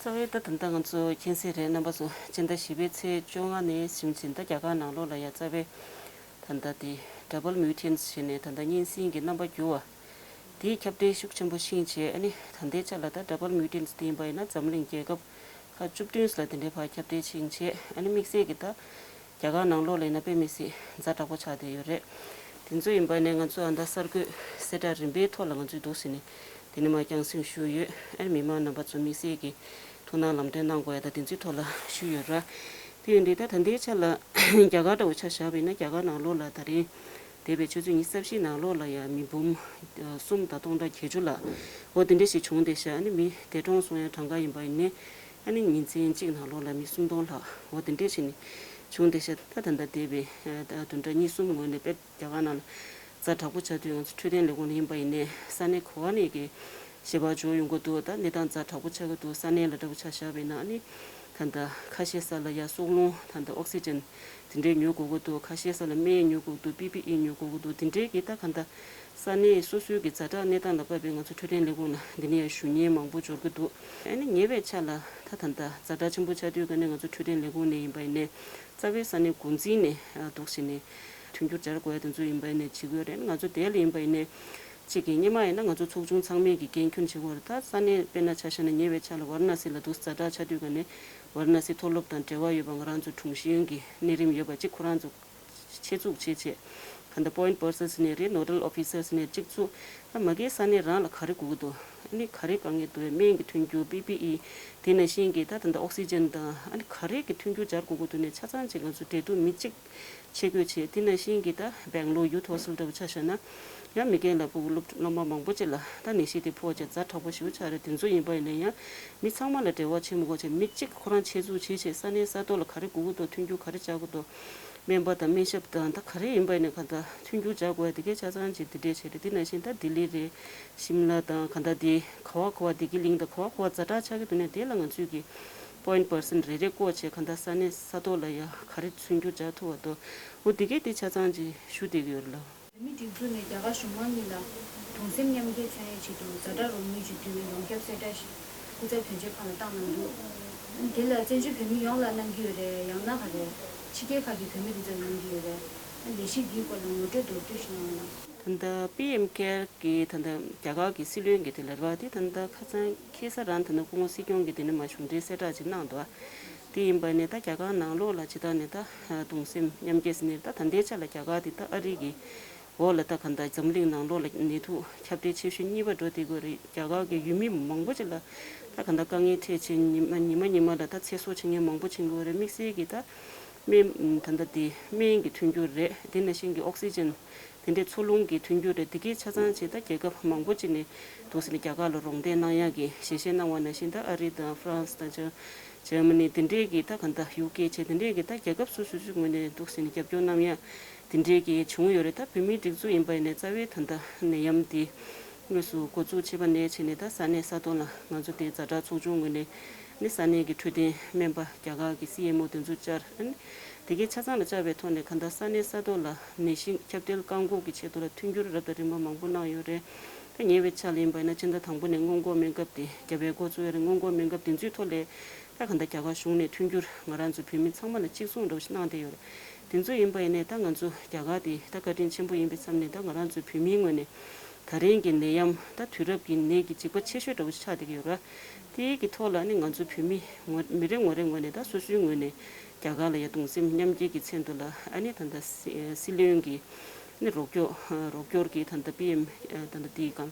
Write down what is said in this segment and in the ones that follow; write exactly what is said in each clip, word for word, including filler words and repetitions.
རྩ་བའི་ད་ད་ལྟ་ང་ཚོ་མཁྱེན་གསལ་རེད། རྣམ་པ་ཚོ་སྤྱི་ཟླ་བཞི་པའི་ཚེས་བཅོ་ལྔ་ནས་བཟུང་ཞིང་ད་རྒྱ་གར་ནང་ལོགས་ལ་ཡ་རྩ་བའི་ད་ལྟ་དེ་double mutants་བྱས་ནས་ད་ལྟ་གཉན་སྲིན་གྱི་རྣམ་པ་འགྱུར་བ་དེའི་ཁྱབ་གདལ་ཤུགས་ཆེན་པོ་ཕྱིན་བྱས། ཨ་ནི་ད་ལྟའི་ཆ་ལ་ད་double mutants་དེ་ཡིན་པ་ཡིན་ན་འཛམ་གླིང་རྒྱལ་ཁབ་ཁག་བཅུ་བདུན་ལ་དེ་འདྲའི་ཕར་ཁྱབ་གདལ་ཕྱིན་བྱས། ཨ་ནི་དམིགས་བསལ་གྱི་ད་རྒྱ་གར་ནང་ལོགས་ལ་ཡིན་ན་དཔེ་མི་སྲིད་ཛ་དྲག་པོ་ཆགས་བསྡད་ཡོད་རེད། དེ་ཚོ་ཡིན་པ་ནས་ང་ཚོ་ཨ་ད་གསར་འགོད་གསལ་བསྒྲགས་རིམ་པའི་ཐོག་ལ་ང་ཚོས་འདུག་ཟེར་ནས་དེ་ནས་མར་རྒྱང་སྲིང་ཞུས་ཡོད། ཨ་ནི་མི་མང་རྣམ་པ་ཚོ་དམིགས་བསལ་གྱི་ཐུགས་སྣང་ལམ་སྟོན་གནང་དགོས་ཡ་ད་དེ་ཚོའི་ཐོག་ལ་ཞུས་ཡོད་ར། དེ་ཡིན་དུས་ད་ད་ལྟའི་ཆ་ལ་རྒྱ་གར་འདྲ་བོ་ཆ་བཞག་པ་ཡིན་ན་རྒྱ་གར་ནང་ལོགས་ལ་ད་རིང་འདས་པའི་ཆུ་ཚོད་ཉི་ཤུ་རྩ་བཞིའི་ནང་ལོགས་ལ་ཡ་མི་འབུམ་གསུམ་དང་སྟོང་ཕྲག་བརྒྱད་ཅུ་ལ་འོ་དེ་འདྲ་ཞིག་བྱུང་བསྡད་ཤག་ཨ་ནི་མི་འདས་གྲོངས་སོང་ཡ་གྲངས་ཀ་ཡིན་པ་ཡིན་ནའི། ཨ་ནི་ཉིན་མཚན་གཅིག་ནང་ལོགས་ལ་མི་སུམ་སྟོང་ལྷག་འོ་དེ་འདྲས་བྱས་ནས་བྱུང་བསྡད་ཤག་ད་ད་ལྟ་འདས་པའི་ཨ་ད་བདུན་ཕྲག་གཉིས་གསུམ་སྔོན་ནས་དཔེ་རྒྱ་གར་ནང་ལ་ཛ་དྲག་པོ་ཆགས་དུས་ང་ཚོ་འཕྲོད་བསྟེན་ལས་ཁུངས་ནས་ཡིན་པ་ཡིན་ནའི་ས་གནས་ག་བ་ནས་ཀྱི་ཞལ་པར་འབྱོར་ཡོང་གི་འདུག་ད་གནས་སྟངས་ཛ་དྲག་པོ་ཆགས་ཀྱི་འདུག་ས་གནས་ལ་འདྲ་པོ་ཆ་བཞག་པ་ཡིན་ན། ཨ་ནི་ད་ལྟ་ཁ་ཤས་ས་ལ་ཡ་སྲོག་རླུང་ད་ལྟ་ཨོག་སི་ཇན་དེ་འདྲས་ཉོ་དགོས་ཀྱི་འདུག་ཁ་ཤས་ས་ལ་སྨན་ཉོ་དགོས་ཀྱི་འདུག་པི་པི་ཨི་ཉོ་དགོས་ཀྱི་འདུག་དེ་འདྲས་ཀྱི་ད་ག་འདྲ་ས་གནས་སོ་སོའི་གི་ཛ་དྲག་གནས་སྟངས་ལ་དཔག་པའི་ང་ཚོ་འཕྲོད་བསྟེན་ལས་ཁུངས་ལ་འདི་ནས་ཡང་ཞུ་སྙན་མང་པོ་འབྱོར་གྱི་འདུག་ཨ་ནི་ཉེ་བའི་ཆར་ལ་ད་ད་ལྟ་ཛ་དྲག་ཆེན་པོ་ཆགས་དུས་ཀ་ནས་ང་ཚོ་འཕྲོད་བསྟེན་ལས་ཁུངས་ནས་ཡིན་པ་ཡིན་ནའི་རྩ་བའི་ས་གནས་འགོ་འཛིན་ནས་ཨ་འདུག་བྱས་ནས་མཐུན་འགྱུར་སྦྱར་དགོས་ཡ་དེ་ཚོ་ཡིན་པ་ཡིན་ནའི་བྱེད་དགོས་རེད། ང་ཚོ་དེ་ལ་ཡིན་པ་ཡིན་ནའི་གཅིག་གི་སྔོན་མ་ཡིན་ན་ང་ཚོ་ཚོགས་ཆུང་ཚང་མས་ཀྱི་འགན་འཁྱེར་བྱེད་དགོས་རེད། ད་ས་གནས་དཔེར་ན་ཆ་བཞག་ན་ཉེ་བའི་ཆར་ལ་ཝཱ་ར་ཎ་སི་ལ་འདུག་ཛ་དྲག་ཆགས་དུས་ཀ་ནས་ཝཱ་ར་ཎ་སི་མཐོ་སློབ་དང་འབྲེལ་བ་ཡོད་པ་ང་རང་ཚོ་དྲུང་ཆེ་གི་གནས་རིམ་ཡོད་པ་གཅིག་ཁོ་རང་ཚོ་ཆེད་འཛུགས་བྱས་བྱས། ག་འདྲ་point persons་ནས་རེད། nodal officers་ནས་གཅིག་བཙུགས། ཨ་མ་གིའི་ས་གནས་རང་ལ་ག་རེ་དགོས་ཀྱི་འདུག་ཨ་ནི་ག་རེ་དཀའ་ངལ་འདུག་སྨན་གྱི་མཐུན་འགྱུར་པི་པི་ཨི་དེ་ནང་བཞིན་གྱི་ད་ད་ལྟ་ཨོག་སི་ཇན་དང་ཨ་ནི་ག་རེ་གི་མཐུན་འགྱུར་སྦྱར་དགོས་ཀྱི་འདུག་ནས་ཆ་ཚང་ཅིག་ང་ཚོ་འབྲེལ་གཏུག་མི་གཅིག་ཆེད་བསྐོས་བྱས། དེ་ནང་བཞིན་གྱི་ད་སྦེང་ལོར་ཡུ་ཐ་ཧོ་སི་ཊལ་འདྲ་བོ་ཆ་བཞག་ན་ཡང་མི་རྒན་ལ་ཕྲུ་གུ་སློབ་སློབ་མ་མང་པོ་ཅིག་ལ་ད་ནད་གཞི་དེ་ཕོག་བྱས་ཛ་དྲག་པོ་ཞེ་པོ་ཆགས་རེད། དེ་ཚོ་ཡིན་པ་ཡིན་ན་ཡང་མི་ཚང་མ་ལ་འབྲེལ་བ་བྱེད་མི་དགོས་བྱས་མི་གཅིག་ཁོ་རང་ཆེད་འཛུགས་བྱས་བྱས་ས་གནས་ས་ཐོག་ལ་ག་རེ་དགོས་ཀྱི་འདུག་མཐུན་འགྱུར་ག་རེ་སྦྱར་དགོས་འདུག་སྨན་པ་དང་སྨན་ཞབས་དང་ད་ག་རེ་ཡིན་པ་ཡིན་ནའི་གང་ལྟར་མཐུན་འགྱུར་སྦྱར་དགོས་ཡ་དེ་གའི་ཆ་ཚང་ཅིག་དེ་འདྲས་བྱས་རེད། དེ་ནང་བཞིན་ད་ལྡི་ལི་རེད། ཤིམ་ལ་དང་གང་ལྟར་དེ་ག་བ་ག་བ་བདེ་སྐྱིད་གླིང་དང་ག་བ་ག་བ་ཛ་དྲག་ཆགས་ཀྱི་འདུག་ནས་དེ་ལ་ང་ཚོས་ཀྱི་point person་རེ་རེ་བསྐོ་བྱས་གང་ལྟར་ས་གནས་ས་ཐོག་ལ་ཡ་ག་རེ་མཐུན་འགྱུར་སྦྱར་ཐུབ་པ་འདུག་འོ་དེ་གའི་དེ་ཆ་ཚང་ཅིག་ཞུ་བསྡད་ཀྱི་ཡོད་རེད་ལགས། བོད་མིའི་སྒྲིག་འཛུགས་ནས་རྒྱ་གར་གཞུང་མང་གཉིས་ལ་གདུང་སེམས་མཉམ་སྐྱེད་མཚོན་ཡས་ཆེད་དུ་ཛ་དྲག་རོགས་དངུལ་གྱི་དུས་ཡུན་ཡོངས་ཁྱབ་གསལ་བསྒྲགས་ཤིག་སྐུ་ཚབ་དོན་གཅོད་ཁང་ལ་བཏང་གནང་འདུག་དེ་ལ་བཙན་བྱོལ་བོད་མི་ཡོངས་ལ་གནང་གི་ཡོད་རེད། ཡང་ན་ག་རེ་ཕྱི་རྒྱལ་ཁག་གི་བོད་མི་དེ་ཚོར་གནང་གི་ཡོད་རེད། ལས་གཞི་འདིའི་སྐོར་ལ་ངོ་སྤྲོད་མདོར་བསྡུས་ཤིག་གནང་རོགས་གནང་། ད་ལྟ་པི་ཨེམ་ཀེ་ཡར་གྱི་ད་ལྟ་རྒྱ་གར་གྱི་སྲིད་བློན་གྱི་དེ་ལས་ར་དེ་ད་ལྟ་ཁ་སང་ཁ་སང་རང་ད་ལྟ་སྐུ་ངོ་སྲིད་སྐྱོང་གིས་དེ་ནས་མར་གཞུང་འབྲེལ་གསལ་བསྒྲགས་ཅིག་གནང་འདུག་དེ་ཡིན་པ་ནས་ད་རྒྱ་གར་ནང་ལོགས་ལ་ཇི་ལྟར་ནས་ད་གདུང་སེམས་མཉམ་སྐྱེད་ཟེར་ནས་ད་ད་ལྟའི་ཆ་ལ་རྒྱ་གར་དེ་ད་ཨ་རི་གི་འོག་ལ་ད་ག་འདྲ་འཛམ་གླིང་ནང་ལོགས་ལ་ནད་དུག་ཁྱབ་གདལ་ཆེ་ཤོས་གཉིས་པ་འགྲོ་བསྡད་ཀྱི་ཡོད་རེད། རྒྱ་གར་གྱི་ཡུལ་མི་མང་པོ་ཅིག་ལ་ད་ག་འདྲ་དཀའ་ངལ་འཕྲད་ཕྱིན་ཉི་མ་ཉི་མ་ཉི་མ་ལ་ད་ཚེ་སྲོག་འཆི་མཁན་མང་པོ་ཕྱིན་ཀྱི་ཡོད་རེད། དམིགས་བསལ་གྱི་ད་སྨན་ད་ལྟ་དེ་སྨན་གྱི་མཐུན་འགྱུར་རེད། དེ་ནང་བཞིན་གྱི་ཨོག་སི་ཇན་དེ་འདྲའི་འཚོ་རླུང་གི་མཐུན་འགྱུར་རེད། དེ་གའི་ཆ་ཚང་བྱས་ད་རྒྱལ་ཁབ་མང་པོ་ཅིག་ནས་འདུག་ཟེར་ནས་རྒྱ་གར་ལ་རོགས་འདེགས་གནང་ཡག་གི་ཞལ་བཞེས་གནང་བ་ནང་བཞིན་ད་ཨ་རི་དང་ཧྥ་རན་སི་དང་ཇར་ཇར་མ་ནི་དེ་འདྲས་ཀྱི་ད་ག་འདྲ་ཡུ་ཀེ་བྱས་དེ་འདྲས་ཀྱི་ད་རྒྱལ་ཁབ་སོ་སོ་སོའི་ངོས་ནས་འདུག་ཟེར་ནས་རྒྱབ་སྐྱོར་གནང་ཡག་དེ་འདྲས་ཀྱི་བྱུང་ཡོད་རེད། ད་བོད་མིའི་སྒྲིག་འཛུགས་ཡིན་པ་ཡིན་ནའི་རྩ་བའི་ད་ལྟ་ནད་ཡམས་འདི་དངོས་སུ་འགོ་འཛུགས་བྱས་པ་ནས་བྱས་ནས་ད་ས་གནས་ས་ཐོག་ལ་ང་ཚོ་དེ་ཛ་དྲག་ཚོགས་ཆུང་ངོས་ནས་ནི་ས་གནས་ཀྱི་འཕྲོད་བསྟེན་སྨན་པ་རྒྱ་གར་གྱི་སི་ཨེམ་ཨོ་དེ་ཚོ་བཅར། ཨ་ནི་དེ་གའི་ཆ་ཚང་ལ་བཅར་བའི་ཐོག་ནས་གང་ལྟར་ས་གནས་ས་ཐོག་ལ་ནད་གཞི་ཁྱབ་གདལ་བཀག་འགོག་གི་ཆེད་དུ་ལ་མཐུན་འགྱུར་རབ་དང་རིམ་པ་མང་པོ་གནང་ཡོད་རེད། ད་ཉེ་བའི་ཆར་ལ་ཡིན་པ་ཡིན་ན་ཕྱི་ཟླ་དང་པོ་ནས་སྔོན་འགོག་སྨན་ཁབ་དེ་བརྒྱབ་པའི་འགོ་བཙུགས་ཡོད་རེད། སྔོན་འགོག་སྨན་ཁབ་དེ་ཚོའི་ཐོག་ལས་ད་གང་ལྟར་རྒྱ་གར་གཞུང་ནས་མཐུན་འགྱུར་ང་རང་ཚོ་བོད་མི་ཚང་མ་ལ་གཅིག་མཚུངས་འདྲ་བོ་ཞིག་གནང་བསྡད་ཡོད་རེད། དེ་ཚོ་ཡིན་པ་ཡིན་ནའི་ད་ང་ཚོ་རྒྱ་གར་དེ་ད་བཀའ་དྲིན་ཆེན་པོ་ཡིན་པའི་མཚམས་ནས་ད་ང་རང་ཚོའི་བོད་མིའི་ངོས་ནས་ད་རིང་གི་ནད་ཡམས་ད་དུས་རབས་ཀྱི་ནད་ཀྱི་འཇིགས་པ་ཆེ་ཤོས་འདྲ་བོ་ཞིག་ཆགས་བསྡད་ཀྱི་ཡོད་རེད། དེའི་གི་ཐོག་ལ་ནི་ང་ཚོ་བོད་མི་ངོ་མི་རེ་ངོ་རེ་ངོས་ནས་ད་སོ་སོའི་ངོས་ནས་རྒྱ་གར་ལ་ཡ་གདུང་སེམས་མཉམ་སྐྱེད་ཀྱི་མཚན་དུ་ལ་ཨ་ནི་ད་ལྟ་སྲི་སྲིད་བློན་གྱི་ནི་རོགས་སྐྱོར་རོགས་སྐྱོར་གྱི་ད་ལྟ་པི་ཨེམ་ད་ལྟ་དེའི་སྒང་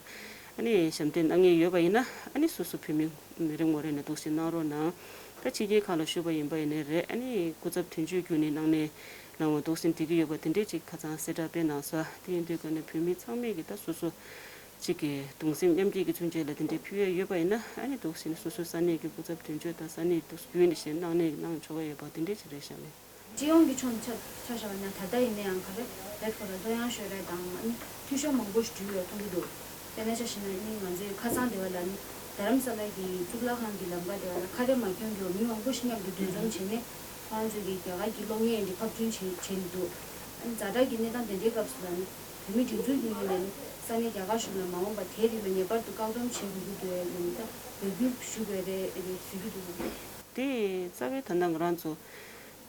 ཨ་ནི་ཞབས་འདེགས་གནང་མཁན་ཡོད་པ་ཡིན་ན་ཨ་ནི་སོ་སོ་བོད་མི་མི་རེ་ངོ་རེ་ནས་འདུག་སེ་གནང་རོགས་གནང་། ད་ཕྱི་རྒྱལ་ཁག་ལ་ཞུས་པ་ཡིན་པ་ཡིན་ནའི་རེད། ཨ་ནི་སྐུ་ཚབ་དོན་གཅོད་བརྒྱུད་ནས་གནང་ནས་གནང་བ་འདུག་སེ་འགྲིག་གི་ཡོད་པ་དེ་འདྲས་ཅིག་ཁ་སང་གསལ་བསྒྲགས་སྤེལ་གནང་སོང་། དེ་ཡིན་དུས་ཀ་ནས་བོད་མི་ཚང་མས་ཀྱི་ད་སོ་སོ་གཅིག་གི་གདུང་སེམས་མཉམ་སྐྱེད་ཀྱི་མཚོན་བྱེད་ལ་དེ་འདྲའི་ཕུལ་ཡས་ཡོད་པ་ཡིན་ན་ཨ་ནི་འདུག་ཟེར་ནས་སོ་སོའི་ས་གནས་ཀྱི་སྐུ་ཚབ་དོན་གཅོད་དང་ས་གནས་འདུག་བརྒྱུད་ནས་བཞིན་གནང་ནས་གནང་ཆོག་གི་ཡོད་པ་དེ་འདྲས་ཅིག་རེད་ཤག་ལས། སྤྱི་ཡོངས་ཀྱི་ཕྱོགས་ནས་ཆ་ཆ་བཞག་པ་ན་ད་ལྟ་ཡིན་ན་ཡང་ག་རེ་བེད་ཁོ་ལ་གློ་ཡང་ཤོད་རེད་དང་ཨ་ནི་འཐུས་ཤོར་མང་པོ་ཞིག་འགྲོ་ཡོད་མཐོང་གི་འདུག་དཔེར་ན་ཆ་བཞག་ན་ཨ་ནི་ང་ཚོའི་ཁ་སང་དེ་བ་ལ་ཨ་ནི་རྡ་རམ་ས་ལ་གི་གཙུག་ལག་ཁང་གི་ལམ་ཁ་དེ་བ་ལ་ཁ་རས་མ་གྱོན་གྱི་མི་མང་པོ་ཞིག་མཉམ་དུ་འདུ་འཛོམས་བྱས་ནས་ཁོ་རང་ཚོའི་གི་རྒྱ་གར་གྱི་གློག་བརྙན་དེ་ཕབ་སྐྲུན་བྱས་བྱས་ནས་འདུག་ཨ་ནི་ཛ་དྲག་གི་གནས་སྟངས་དེ་འདྲའི་སྐབས་སུ་ལ་ཨ་ནི་བོད་མི་སྒྲིག་འཛུགས་ཀྱི་ངོས་ནས་ནི་ ས་གནས་རྒྱ་གར་གཞུང་ལ་མ་འོངས་པ་དེའི་རིང་ལ་ངེས་པར་དུ་བཀག་སྡོམ་བྱེད་དགོས་ཀྱི་འདུག་ཡ་ཡིན་ད་འབོད་སྐུལ་ཞུ་དགོས་རེད་ཟེར་གྱི་འདུག་དེ་རྩ་བའི་ད་ལྟ་ང་རང་ཚོ་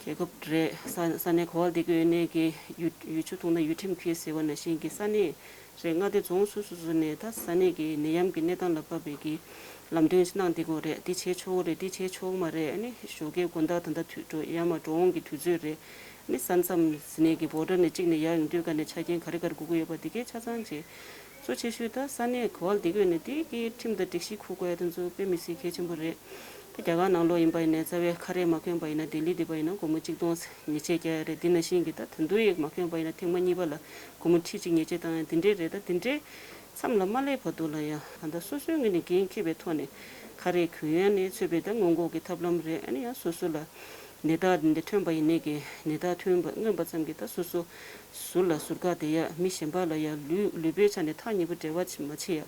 རྒྱལ་ཁབ་རེད། ས་ས་གནས་གོ་བ་འདེགས་ཡོད་ནས་ཀྱི་ཡུལ་ཡུལ་ཆུ་འཐུང་ན་ཡུལ་ཁྲིམས་འཁྱེར་ཟེར་བ་ནང་བཞིན་གྱི་ས་གནས་རེད། མངའ་སྡེ་རྫོང་སོ་སོ་སོ་ནས་ད་ས་གནས་ཀྱི་ནད་ཡམས་ཀྱི་གནས་སྟངས་ལ་བབས་པའི་གི་ལམ་སྟོན་གནང་བསྡད་ཀྱི་ཡོད་རེད། འདི་བྱེད་ཆོག་གི་རེད། འདི་བྱེད་ཆོག་གི་མ་རེད། ཨ་ནི་ཞོགས་ཀའི་དགོང་དག་ད་ལྟ་དུས་འགྲོ་ཡར་མར་འགྲོ་འོང་གི་དུས་ཚོད་རེད། ཨ་ནི་ས་མཚམས་ཟིན་ནས་ཀྱི་བོ་ཌར་ནས་གཅིག་ནས་ཡར་ཡོང་དུས་ག་ནས་ཆ་རྐྱེན་ག་རེ་ག་རེ་དགོས་ཀྱི་ཡོད་པ་འདི་གའི་ཆ་ཚང་བྱེད། གཙོ་ཆེ་ཤོས་ད་ས་གནས་ག་བར་བསྡད་ཀྱི་ཡོད་ནས་དེ་གའི་ཁྲིམས་དང་སྒྲིག་གཞི་འཁུར་དགོས་ཡ་དེ་ཚོ་དཔེ་མི་སྲིད་གལ་ཆེན་པོ་རེད། ད་རྒྱ་གར་ནང་ལོགས་ཡིན་པ་ཡིན་ནའི་རྩ་བའི་ཁ་རས་མ་གོན་པ་ཡིན་ན་ལྡི་ལི་འདི་པ་ཡིན་ན་སྒོར་མོ་གཅིག་སྟོང་ཉེས་ཆད་བཀལ་ཡ་རེད། འདི་ནང་བཞིན་གྱི་ད་ད་དུང་ཡང་མ་གོན་པ་ཡིན་ན་ཐེངས་མ་གཉིས་པ་ལ་སྒོར་མོ་ཁྲི་གཅིག་ཉེས་ཆད་བཏང་ཡ་འདི་འདྲས་རེད། ད་འདི་འདྲས་མཚམས་ལ་མ་སླེབས་བར་དུ་ལ་ཡ་ད་ལྟ་སོ་སོའི་ངོས་ནས་འགན་འཁྱེར་བའི་ཐོག་ནས་ཁ་རས་གོན་ཡ་ནས་ཚུད་པའི་ད་སྔོན་འགོག་གི་ཐབས་ལམ་རེད། ཨ་ནི་ཡང་སོ་སོ་ལ་ནད་རྟགས་འདི་འདྲ་ཐོན་པ་ཡིན་ནའི་གི་ནད་རྟགས་ཐོན་པ་མངོན་པ་ཙམ་གྱིས་ད་སོ་སོ་ཟུར་ལ་ཟུར་བཀག་བསྡད་ཡ། མི་གཞན་པ་ལ་ཡ་ལུས་ལུས་པོའི་ཆ་ནས་ཐག་ཉེ་པོ་འབྲེལ་བ་བྱེད་མ་བྱེད་ཡ།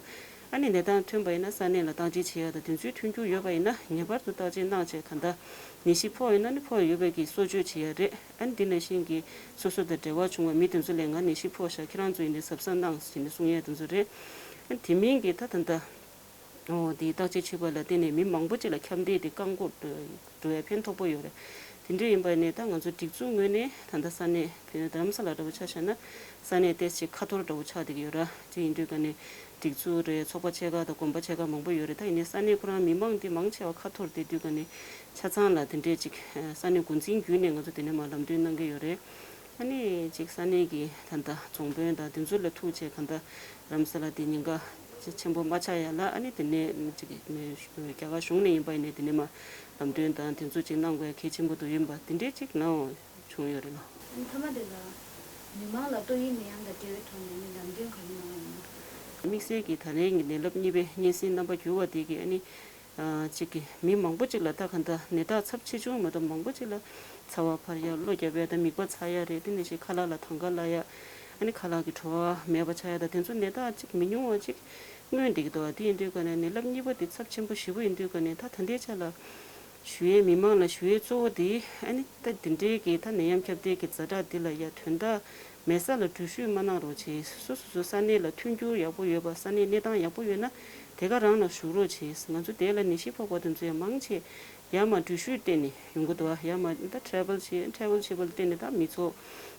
ཨ་ནི་ནད་རྟགས་ཐོན་པ་ཡིན་ན་ས་གནས་ལ་བརྟག་དཔྱད་བྱེད་ཡ་དང་དེ་ཚོའི་ཐོན་རྒྱུ་ཡོད་པ་ཡིན་ན་ངེས་པར་དུ་བརྟག་དཔྱད་གནང་བྱས། གང་ལྟར་ནད་གཞི་ཕོག་ཡོད་ན་ནི་ཕོག་ཡོད་པའི་གི་གསོ་བཅོས་བྱེད་ཡ་རེད། ཨ་ནི་འདི་ནང་བཞིན་གྱི་སོ་སོ་དང་འབྲེལ་བ་བྱུང་བ་མི་དེ་ཚོ་ལས་ང་ནད་གཞི་ཕོག་ཤག་ཁྱེད་རང་ཚོ་ཡིན་ནའི་གཟབ་གཟབ་གནང་ཟེར་ནས་གསུང་ཡ་དེ་ཚོ་རེད། ཨ་ནི་དེ་མིན་གྱི་ད་ད་ལྟ། ཨོ་དེའི་བརྟག་དཔྱད་བྱེད་པ་ལ་བརྟེན་ནས་མི་མང་པོ་ཅིག་ལ་ཁྱབ་གདལ་དེ་བཀག་འགོག་འགྲོ་ཡ་ཕན་ཐོགས་པོ་ཡོད་རེད། དེ་འདྲ་ཡིན་པ་ནས་ད་ང་ཚོ་སྒྲིག་འཛུགས་ངོས་ནས་ད་ལྟ་ས་གནས་བོད་རྡ་རམ་ས་ལ་འདྲ་བོ་ཆ་བཞག་ན་ས་གནས་ཏོག་ཙམ་ཁ་ཐོར་འདྲ་བོ་ཆགས་བསྡད་ཀྱི་ཡོད་ར། དེ་ཡིན་དུས་ག་ནས་སྒྲིག་འཛུགས་རེད། ཚོགས་པ་ཆེ་ཁག་དང་དགོན་པ་ཆེ་ཁག་མང་པོ་ཡོད་རེད། ད་ཡིན་ནའི་ས་གནས་ཁོ་རང་མི་མང་དེ་མང་ཆེ་བ་ཁ་ཐོར་བསྡད་དུས་ག་ནས་ཆ་ཚང་ལ་དེ་འདྲས་ཅིག་ས་གནས་འགོ་འཛིན་བརྒྱུད་ནས་ང་ཚོ་དེ་ནས་མར་ལམ་སྟོན་གནང་གི་ཡོད་རེད། ཨ་ནི་ཅིག་ས་གནས་ཀྱི་ད་ལྟ་རྫོང་དཔོན་དང་དེ་ཚོ་ལ་ཐུག་བྱས་གང་ལྟར་རྡ་རམ་ས་ལ་དེ་ཉེན་ཁ་ཆེན་པོ་མ་ཆགས་ཡ་ལ། ཨ་ནི་དེ་ནས་ཅིག་རྒྱ་གར་གཞུང་ནས་ཡིན་པ་ཡིན་ནའི་དེ་ནས་མར་ལམ་སྟོན་དང་དེ་ཚོ་ཅིག་གནང་དགོས་གལ་ཆེན་པོ་འདུག་ཡིན་པ་དེ་འདྲས་ཅིག་ནའོ་བྱུང་ཡོད་རེད་ལ། མཐའ་མ་དེ་ལ་མི་མང་ལ་ཏོག་དབྱིབས་ནད་ཡམས་དང་འབྲེལ་བའི་ཐོག་ནས་ནི་ལམ་སྟོན་ག་རེ་གནང་བ་ཡིན་ན། དམིགས་བསལ་གྱི་ད་རེས་ཀྱི་ནད་རླབས་གཉིས་པའི་གཉན་སྲིན་རྣམ་པ་འགྱུར་བ་དེ་གིས་ཨ་ནི། གཅིག་གིས་མི་མང་པོ་གཅིག་ལ་ད་གང་ལྟར་ནད་རྟགས་ཚབས་ཆེ་ཆུང་མ་གཏོགས་མང་པོ་གཅིག་ལ་ཚ་བ་འཕར་ཡ། གློ་རྒྱབ་ཡ་དང་མིད་པ་ཚ་ཡ་རེད། དེ་ནང་བཞིན་ཁ་ལག་ལ་དང་ག་ལབ་ཡ། ཨ་ནི་ཁ་ལག་གི་བྲོ་བ་མེད་པ་ཆགས་ཡ་དང་དེ་ཚོ་ནད་རྟགས་གཅིག་མི་ཉུང་བ་གཅིག་མངོན་བསྡད་ཀྱི་འདུག་དེ་ཡིན་དུས་ག་ནས་ནད་རླབས་གཉིས་པ་དེ་ཚབས་ཆེན་པོ་ཞེ་པོ་ཡིན་དུས་ག་ནས་ད་ད་ལྟའི་ཆ་ལ་ཞུ་ཡས་མི་མང་ལ་ཞུ་ཡས་གཙོ་བོ་དེ་ཨ་ནི་ད་དེ་འདྲའི་གི་ད་ནད་ཡམས་ཁྱབ་གདལ་གྱི་ཛ་དྲག་འདི་ལ་ཡ་དོན་དག་མེད་ས་ལ་འགྲུལ་བཞུད་མ་གནང་རོགས་བྱེད། སོ་སོ་སོ་ས་གནས་ལ་མཐུན་འགྱུར་ཡག་པོ་ཡོད་པ། ས་གནས་གནས་སྟངས་ཡག་པོ་ཡོད་ན་དེ་ག་རང་ལ་བཞུགས་རོགས་བྱེད། ང་ཚོ་དེ་ལ་ནད་གཞི་ཕོག་པ་དེ་ཚོ་ཡང་མང་ཆེ་ཡར་མར་འགྲུལ་བཞུད་བརྟེན་ནས་ཡོང་གི་འདུག་ཡར་མར་ད་ཊེ་རེ་ཝལ་བྱེད། ཊེ་རེ་ཝལ་བྱེད་པ་ལ་བརྟེན་ནས་ད་མི་ཚོགས་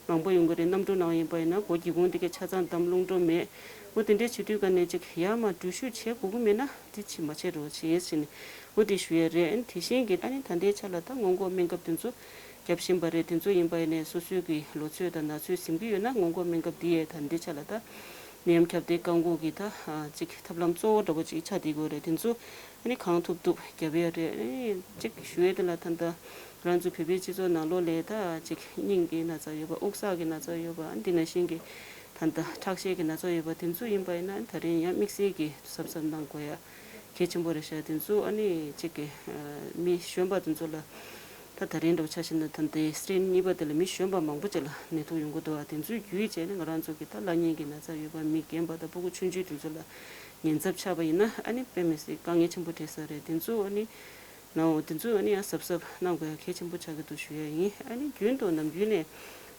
མང་པོ་ཡོང་གི་རེད། གནམ་གྲུ་ནང་ཡིན་པ་ཡིན་ན་སྒོ་སྒེའུ་ཁུང་དེ་ག་ཆ་ཚང་བསྡམས། རླུང་འགྲོ་མེད། འོ་དེ་འདྲས་བྱེད་དུས་ག་ནས་ཅིག་ཡར་མར་འགྲུལ་བཞུད་བྱེད་དགོས་ཀྱི་མེད་ན་དེ་ཅིག་མ་བྱེད་རོགས་བྱེད་ཟེར་ནས་འོ་དེ་ཞུ་ཡས་རེད། ཨ་ནི་དེ་བཞིན་གྱི་ཨ་ནི་ད་ལྟའི་ཆ་ལ་ད་སྔོན་འགོག་སྨན་ཁབ་དེ་ཚོ་རྒྱབ་བཞིན་པ་རེད། དེ་ཚོ་ཡིན་པ་ཡིན་ནའི་སོ་སོའི་གི་ལོ་ཚོད་དང་ན་ཚོད་ཟིན་གྱི་ཡོད་ན་སྔོན་འགོག་སྨན་ཁབ་འདི་ཡས་ད་འདི་ཆ་ལ་ད་ནད་ཡམས་ཁྱབ་གདལ་བཀག་འགོག་གི་ད་ཅིག་ཐབས་ལམ་གཙོ་བོ་འདྲ་པོ་ཅིག་ཆགས་བསྡད་ཀྱི་ཡོད་རེད། དེ་ཚོ་ཨ་ནི་གང་ཐུབ་ཐུབ་རྒྱབ་ཡས་རེད། ཨ་ནི་ཅིག་ཞུ་ཡས་དེ་ལ་ད་ལྟ་ང་རང་ཚོ་བོད་པའི་སྤྱི་ཚོགས་ནང་ལོགས་ལ་ད་ཅིག་སྙིང་གི་ན་ཚ་ཡོད་པ། དབུགས་བསགས་ཀྱི་ན་ཚ་ཡོད་པ། ཨ་ནི་འདི་ནང་བཞིན་གྱི་ད་ལྟ་ཁྲག་ཤེད་ཀྱི་ན་ཚ་ཡོད་པ་དེ་ཚོ་ཡིན་པ་ཡིན་ན་ད་རིང་ཡང་དམིགས་བསལ་གྱི་གཟབ་གཟབ་གནང་དགོས་ཡ་གལ་ཆེན་པོ་རེད་ཤག་དེ་ཚོ་ཨ་ནི་གཅིག་གི་མི་གཞོན་པ་དེ་ཚོ་ལ་ད་ད་རིང་འདྲ་བོ་ཆ་བཞག་ན་ད་ལྟའི་སི་ཊེན་གཉིས་པ་དེ་ལ་མི་གཞོན་པ་མང་པོ་ཅིག་ལ་ནད་དུག་ཡོང་གི་འདུག་བ། དེ་ཚོའི་བརྒྱུད་བྱས་ནས་ང་རང་ཚོ་གི་ད་བླ་གཉན་གྱི་ན་ཚ་ཡོད་པ། མི་རྒན་པ་དང་ཕྲུ་གུ་ཆུང་ཆུང་དེ་ཚོ་ལ་ཉེན་ཚབས་ཆགས་པ་ཡིན་ན་ཨ་ནི་དཔེ་མི་སྲིད་དཀའ་ངལ་ཆེན་པོ་འཕྲད་ས་རེད། དེ་ཚོ་ཨ་ནི་ནའོ་དེ་ཚོ་ཨ་ནི་ཡང་གཟབ་གཟབ་གནང་དགོས་ཡ་གལ་ཆེན་པོ་ཆགས་ཀྱི་འདུག་ཞུ་ཡ་ཡིན། ཨ་ནི་རྒྱུན་དུ་ནམ་རྒྱུན་ནས་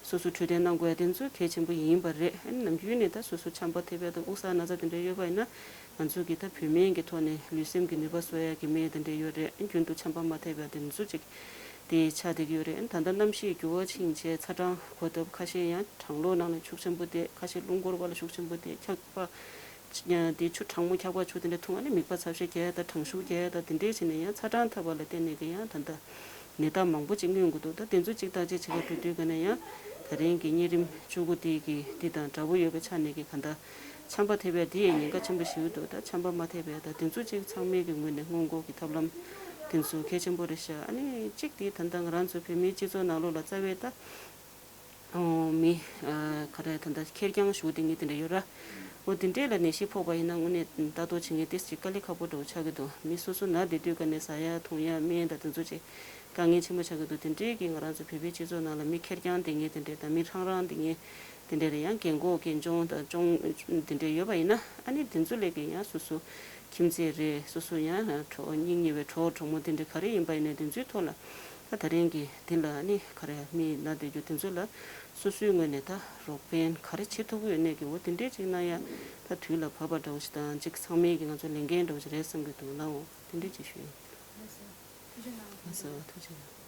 སོ་སོ་འཕྲོད་བསྟེན་གནང་དགོས་ཡ་དེ་ཚོ་གལ་ཆེན་པོ་ཡིན་པ་རེད། ཨ་ནི་ནམ་རྒྱུན་ནས་ད་སོ་སོ་ཆམ་པ་ཐེབས་ཡ་དང་དབུགས་བསགས་ན་ཚ་དེ་འདྲ་ཡོད་པ་ཡིན་ན། ང་ཚོ་གི་ད་བོད་སྨན་གྱི་ཐོག་ནས་ལུས་སེམས་ཀྱི་ནུས་པ་གསོ་ཡ་གི་སྨན་དེ་འདྲ་ཡོད་རེད། རྒྱུན་དུ་ཆམ་པ་མ་ཐེབས་ཡ་དེ་ཚོ་ཅིག་དེ་ཆགས་བསྡད་ཀྱི་ཡོད་རེད། ད་ལྟ་གནམ་གཤིས་འགྱུར་བ་ཕྱིན་བྱས་ཚ་གྲང་གོ་སྐབས་ཁ་ཤས་ཡང་གྲང་གློག་ནང་ལ་ཤུགས་ཆེན་པོ་བསྡད། ཁ་ཤས་རླུང་འཁོར་བ་ལ་ཤུགས་ཆེན་པོ་བསྡད། འཁྱག་པ་དེ་ཆུ་གྲང་མོ་འཁྱག་པ་ཆུ་དེ་འདྲ་འཐུང་། ཨ་ནི་མིད་པ་ཚ་བཤལ་རྒྱག་ཡ་ད་གྲང་ཤུགས་རྒྱག་ཡ་ད་དེ་འདྲས་བྱས་ནས་ཡང་ཚ་གྲང་ཐེབས་པ་ལ་བརྟེན་ནས་ཀྱི་ཡང་ད་ལྟ་ནད་རྟགས་མང་པོ་ཅིག་མངོན་གྱི་འདུག་ད་དེ་ཚོ་ཅིག་བརྟག་དཔྱད་བྱེད་ག་འགྲོ་དུས་ག་ནས་ཡང་ད་རིང་གི་གཉན་རིམས་བཅུ་དགུ་དེ་གི་འདི་དང་འདྲ་པོ་ཡོད་པའི་ཆ་ནས་ཀྱི་ག་ད་ཆམ་པ་ཐེབས་ཡ་འདི་ཡང་ཉེན་ཁ་ཆེན་པོ་ཞིག་འདུག་ད་ཆམ་པ་མ་ཐེབས་ཡ་ད་དེ་ཚོ་ཅིག་ཚང་མའི་གི་ངོས་ནས་སྔོན་འགོག་གི་ཐབས་ལམ་དེ་ཚོ་གལ་ཆེན་པོ་རེད་ཤག་ཨ་ནི་གཅིག་དེ་ད་ལྟ་ང་རང་ཚོ་བོད་མིའི་སྤྱི་ཚོགས་ནང་ལོགས་ལ་རྩ་བའི་ད་ཨོ་མི་ཨ་ག་རེ་ད་ལྟ་ཁེར་རྐྱང་བཞུགས་བསྡད་མཁན་དེ་འདྲ་ཡོད་ར། འོ་དེ་འདྲས་ལ་ནད་གཞི་ཕོག་པ་ཡིན་ན་དངོས་གནས་ལྟ་རྟོག་བྱེད་མཁན་ཏོག་ཙམ་དཀའ་ལས་ཁག་པོ་འདྲ་བོ་ཆགས་ཀྱི་འདུག་མི་སོ་སོ་ན་བསྡད་དུས་ག་ནས་ཟ་ཡ་འཐུང་ཡ་སྨན་དང་དེ་ཚོ་ཅིག་དཀའ་ངལ་ཆེན་པོ་ཆགས་ཀྱི་འདུག་དེ་འདྲས་ཀྱི་ང་རང་ཚོ་བོད་པའི་སྤྱི་ཚོགས་ནང་ལ་མི་ཁེར་རྐྱང་བསྡད་མཁན་དེ་འདྲས་དང་མི་རང་རང་བསྡད་མཁན་དེ་འདྲས་རེད། ཡང་རྒན་གོག་རྒན་གཅོང་དང་གཅོང་དེ་འདྲས་ཡོད་པ་ཡིན་ན་ཨ་ནི་དེ་ཚོ་ལས་ཀྱི་ཡང་སོ་སོ་ཁྱིམ་མཚེས་རེད། སོ་སོ་ཡང་གྲོགས་སྙིང་ཉེ་བའི་གྲོགས་གྲོགས་མོ་དེ་འདྲས་ག་རེ་ཡིན་པ་ཡིན་ན་དེ་ཚོའི་ཐོག་ལ་ ད་ད་རིང་གི་འདི་ལ་ནི་ག་རེ་མི་ན་བསྡད་རྒྱུ་དེ་ཚོ་ལ་སོ་སོའི་ངོས་ནས་ད་རོགས་ཕན་ག་རེ་བྱེད་ཐུབ་ཀྱི་ཡོད་ནས་ཀྱི་འོ་དེ་འདྲས་ཅིག་གནང་ཡ་ད་དུས་ལ་བབ་པ་འདྲ་བོ་ཞིག་དང་ཅིག་ཚང་མས་ཀྱི་ང་ཚོ་ལས་འགན་འདྲ་བོ་ཞིག་རེད་བསམ་གྱི་འདུག་ལའོ། དེ་འདྲས་ཅིག་ཞུ་ཡ། ལགས་སོ། ཐུགས་རྗེ་གནང་། ལགས་སོ། ཐུགས་རྗེ་གནང་།